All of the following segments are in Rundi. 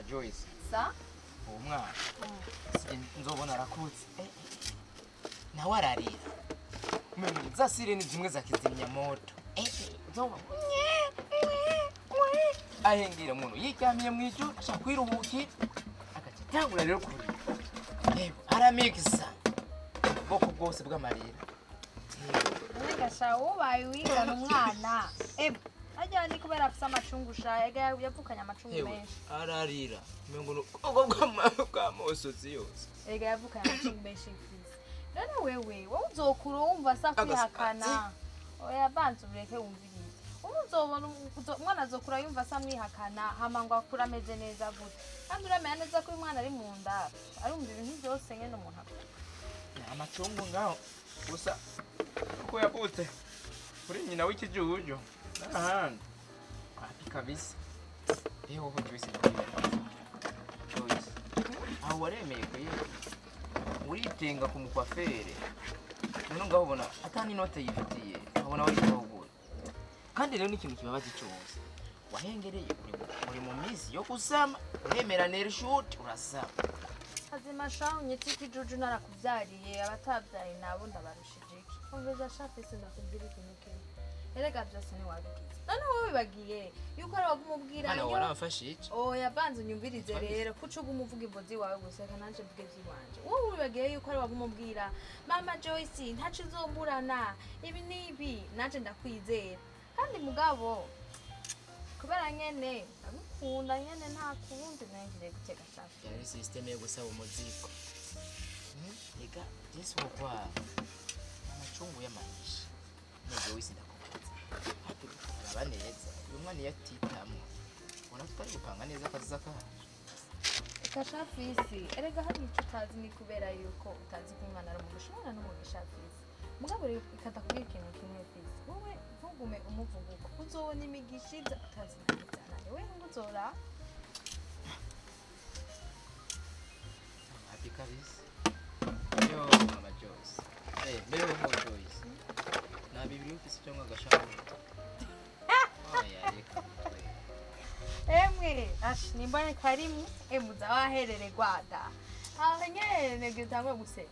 Joyce. Sa? Uwo mwana. Nzobona arakutse. Nawe ararira. Mimi za sireni zimwe za kizimyamoto. Nzobona. Ahengira umuntu yiryamiye mu ijoro ashaka kwiruhukira agaca atangura rero kurira. Yego aramikisa ubwoko bwose bw'amarira. Reka sha ubaye wigana umwana. Ajya ni kubera afise amacungu sha ega yavukanye amacungu menshi. Ararira. Mengo ubwo bw'amosozi yose. Ega yavukanye amacungu menshi mfise. None wewe wowe uzokura wumva sa kwihakana. Oya banza ureke wumvirize. Uzobona umwana azokura yumva sa mwihakana hama ngo akura ameze neza gute. Kandi uramenya neza ko uyu mwana ari mu nda. Arumva ibintu byose nyene umuntu akora. Amacungu ngaho gusa uko yavutse kuri nyina w'ikijuju n'ahandi wapi kabisa. Eho Joyce Joyce aho waremeye kuye uritenga ku mukwafere none ngaho ubona atani note yifitiye abona wayitogura. Kandi rero n'ikintu kibabaza cyose wahengereye uri mu minsi yo gusama uremera nera shoot urasama. Azima sha unyitse ikijuju narakuvyariye abatabyaye nabo ndabarushije iki. Umveza sha fese ndakubwira ikintu kimwe. Erega byose ni wabigize. None wowe wibagiye yuko ari wagumubwira yo. Waramfashe iki? Oya banza unyumvirize rero kuco gumuvuga imbozi wawe gusa kananje mvuge vyiwanje. Wowe wibagiye yuko ari wagumubwira Mama Joyce ntaco uzomburana ibi nibi nanje ndakwizera. Kandi mugabo kubera nyene ndagukunda nyene nta kundi nangire guteka shafi. Yari system yo gusaba umuziko. Ega Jesu kwa amacungu y'amahisha. Nubwo wese ndakubaza. Araba neza. Uyu mwana yatitamwe. Ubona tutari gupanga neza akazi kacu. Eka shafisi, erega hari ico utazi ni kubera yuko utazi ko umwana ari umugisha, umwana n'umugisha fisi. Mugabo rero ikadakubwira ikintu kimwe fisi. Wowe ntugume umuvuga uko uzobona imigisha iza utazi neza. Wewe nguzora. Happy kabisa. Yo Mama Joyce. Mbere ho Joyce. Na bibiri ufise cyangwa agashaka. Oya reka. Emwe, ash nimbone karimu emuza waherererwa da. Aho nyene gitangwe guse.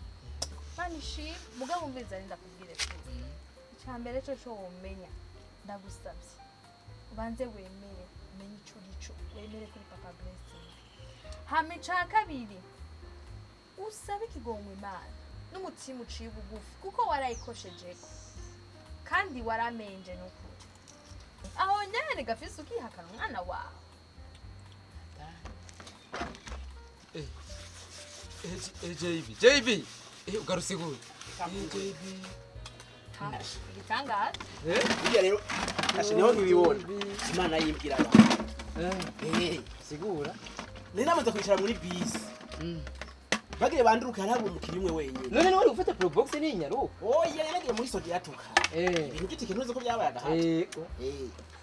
Manishi mugabo umviza ndakubwire fisi. Icambere cyo cyo womenya ndagusabye. Ubanze wemere umenye ico urico wemere kuri Papa Blessing. Hama ica kabiri usabe ikigongwe Imana n'umutima uciye bugufi kuko warayikoshejeko kandi waramenje n'ukuri. Aho nyene gafise ukihakana umwana wawe. JB JB ugarutse gute? JB igitangaza. Burya rero ashe niho nkibibona Imana yimbwira abantu. Sigura. Nari namaze kwicara muri bisi. Bagiye banduruka harabo umukiri umwe wenyine. None niwe uri gufata pro box ni inyaruka. Oya yaragiye muri sodi yatuka. Ibintu by'itike ntuzi ko byabaye agahato.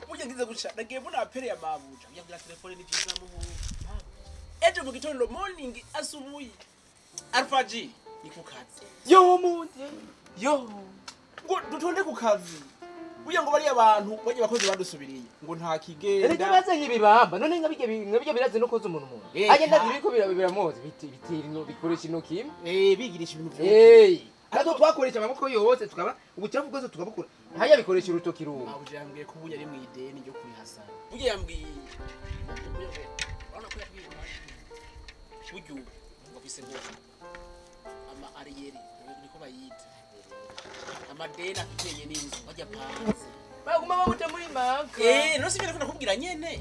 Burya ngize guca nagiye mbona apere ya mabuja. Yabwira telefone ni byiza muhu. Ejo mu gitondo morning asubuhi. Alpha G ni ku kazi. Yo mundi. Yo. Ngo dutonde ku kazi. Burya ngo bari abantu baje bakoze badusubiriye ngo nta kigenda. Erega bazanye ibibamba none nkabige nkabige biraze no koza umuntu umuntu. Agenda biriko biramoza bitira ino bikoresha ino kimwe. Bigirisha ibintu byose. Ariko twakoresha amaboko yose tukaba ubucafu bwose tukabukura. Haya bikoresha urutoki ruwo. Mabuja yambwiye ko ubunya ari mu ideni ryo kurihasana. Burya yambwiye. Urabona ko yabwiye burya ngo afise ngo ama ariyeri niko bayita. Amadeni afiteye n'inzu bajya panze. Baguma bamuta muri manka. No sibyo nakubwira nyene.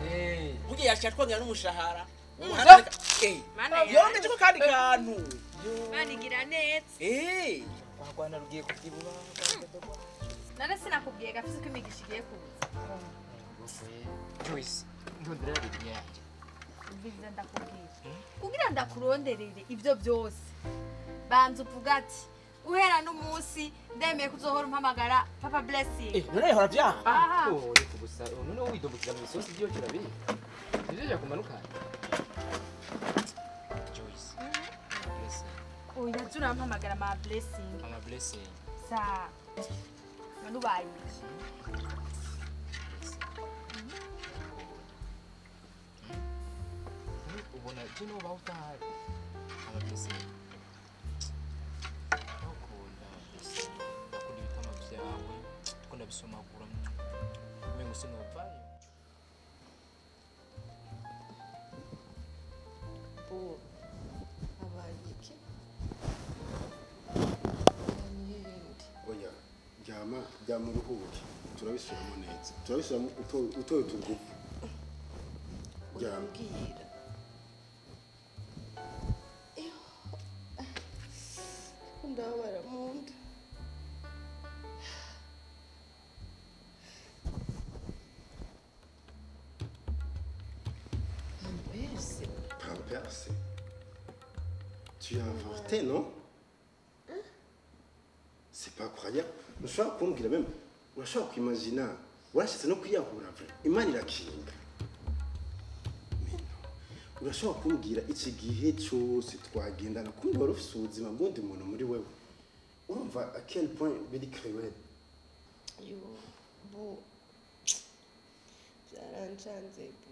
Burya yashatwa twongera n'umushahara. Yongeje ko kandi kantu. Manigira neza. Kwagwana rugiye kubyibuba. None sinakubwiye gafise ko imigisha igiye kuza. Joyce, ndondera bibiliya yanjye. Umviriza ndakubwira. Kugira ndakuronderere ivyo byose. Banza uvuga ati uhera n'umunsi ndemeye kuzohora umpamagara Papa Blessing. None yahora vyaha. Reka gusa none widombukira mu isosi ryo kirabi. Nivyo kumanuka. Joyce. Blessing. Oya turampamagara ma Blessing. Mama Blessing. Sa. None ubaye iki? Ubona je no baho utahari. Abapese. Ndakunda mbese. Ndakunda ibitama vyawe. Ndakunda bisomagura. Umengo sinovayo. Bu abaye iki? Oya, ryama ryama uruhuke. Turabisubiramo neza. Turabisubiramo utoye utugufu. Ryama. Urambwira. Ndababara mu nda. Pampers. Pampers. Tu as avorté, non? C'est pas croyable. Ushobora kumbwira même, urashobora kwimagina, warashatse no kwiyahura vrai. Imana irakinga. Mais non. Urashobora kumbwira iki gihe cyose twagendana kumbe wari ufise ubuzima bw'undi muntu muri wewe. Urumva à quel point biri cruel. Yo, bu byarancanze bu.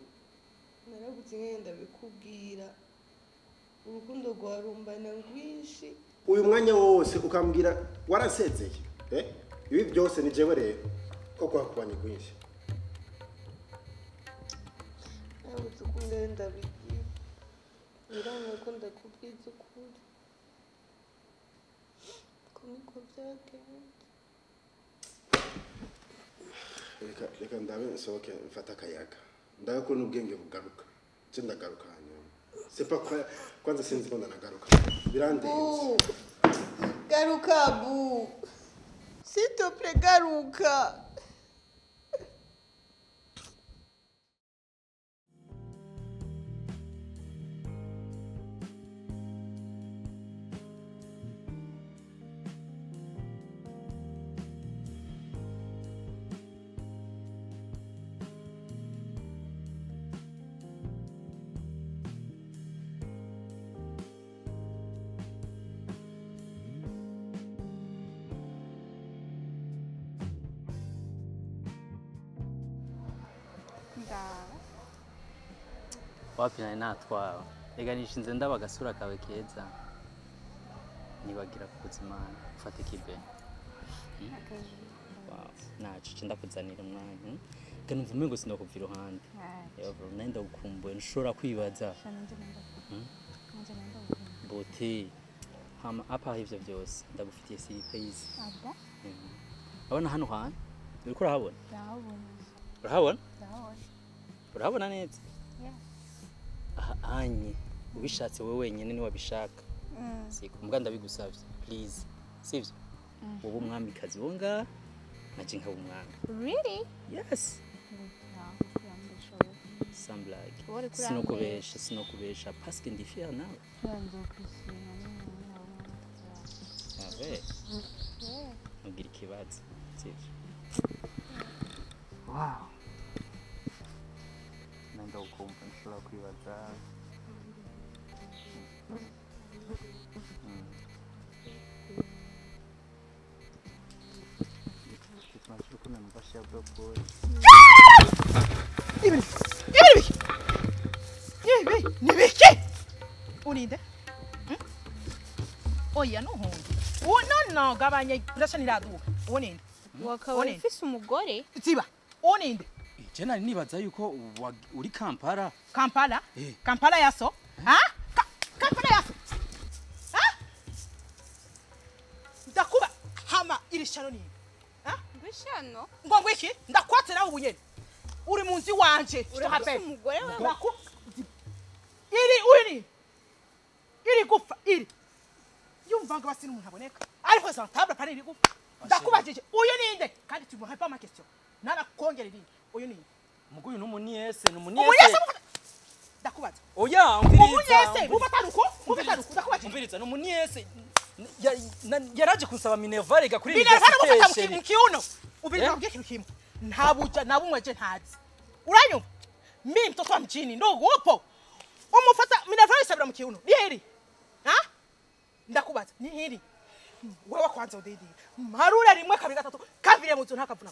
Narabuze ingene ndabikubwira. Urukundo rwa rumbana rwinshi. Uyu mwanya wose ukambwira warasezeye. Eh? Ibi byose ni jewe rero ko kwakubanye rwinshi. Narabuze ukungene ndabigira. Biranga ko ndakubwiza ukuri. Ko niko byagenze. Reka reka ndabe nsohoke mfate akayaga. Ndabe ko n'ubwenge bugaruka. Je ndagaruka hanyuma. C'est pas quoi kwanza sinzi ko ndanagaruka. Birandenze. Bu, garuka bu. S'il te plaît, garuka. Wapi nari natwawe reka nishinze ndaba agasura kawe keza nibagira kukuzimana ufate kibe. Naco ndakuzanira umwanya reka numva umengo sinokuva iruhande. Nari ndagukumbuye ntushobora kwibaza bote hama apa ivyo vyose ndagufitiye surprise. Abona hano hantu uriko urahabona? Urahabona? Urahabona neza? Aha anye ubishatse wowe wenyine ni wabishaka. Siko mbwa ndabigusavye please. Sivyo? Wowe umwamikazi wo ngaha naje nkaba umwami. Really? Yes. Sans blague. Sinokubesha, sinokubesha parce que ndi fier nawe. Ah ouais. Ntugira ikibazo. Sivyo? Wow. Nenda ukumva nshobora kwibaza. Nibiki urinde oya nuhunge no no gabanya pressure niraduka uninde wakaba ufise umugore ziba uninde. Je nari nibaza yuko uri Kampala. Kampala? Kampala yaso? Ha? Kampala yaso? Ha? Ndakuba hama iri shano ni. Ha? Ngwishano? Ngo ngwiki? Ndakwatse nawe ubunyene. Uri munzi wanje. Uri umugore wewe. Ndaku iri uri. Iri gufa iri. Yumva ngo basi n'umuntu aboneka. Ariko santable pani iri gufa. Ndakubajije uyu ninde? Kandi tu me réponds ma question. Narakongera irindi. Uyu ni muguyu n'umuniese n'umuniese. Ndakubaza. Oya, umviriza. Umuniese, mubataruko, mubataruko, ndakubaza. Umviriza n'umuniese. Yaraje kunsaba Minerval ga kuri Minerval mufata mu kiuno. Umviriza ubwiye ikintu kimwe. Nta buja na bumwe je ntazi. Uranyumva? Mimi mtoto wa mjini ndogo upo. Umufata Minerval isabira mu kiuno. Ni heri. Ha? Ndakubaza, ni heri. Wewe kwanza udidira. Marura rimwe kabiri gatatu, kabiri mu nzu ntakavuna.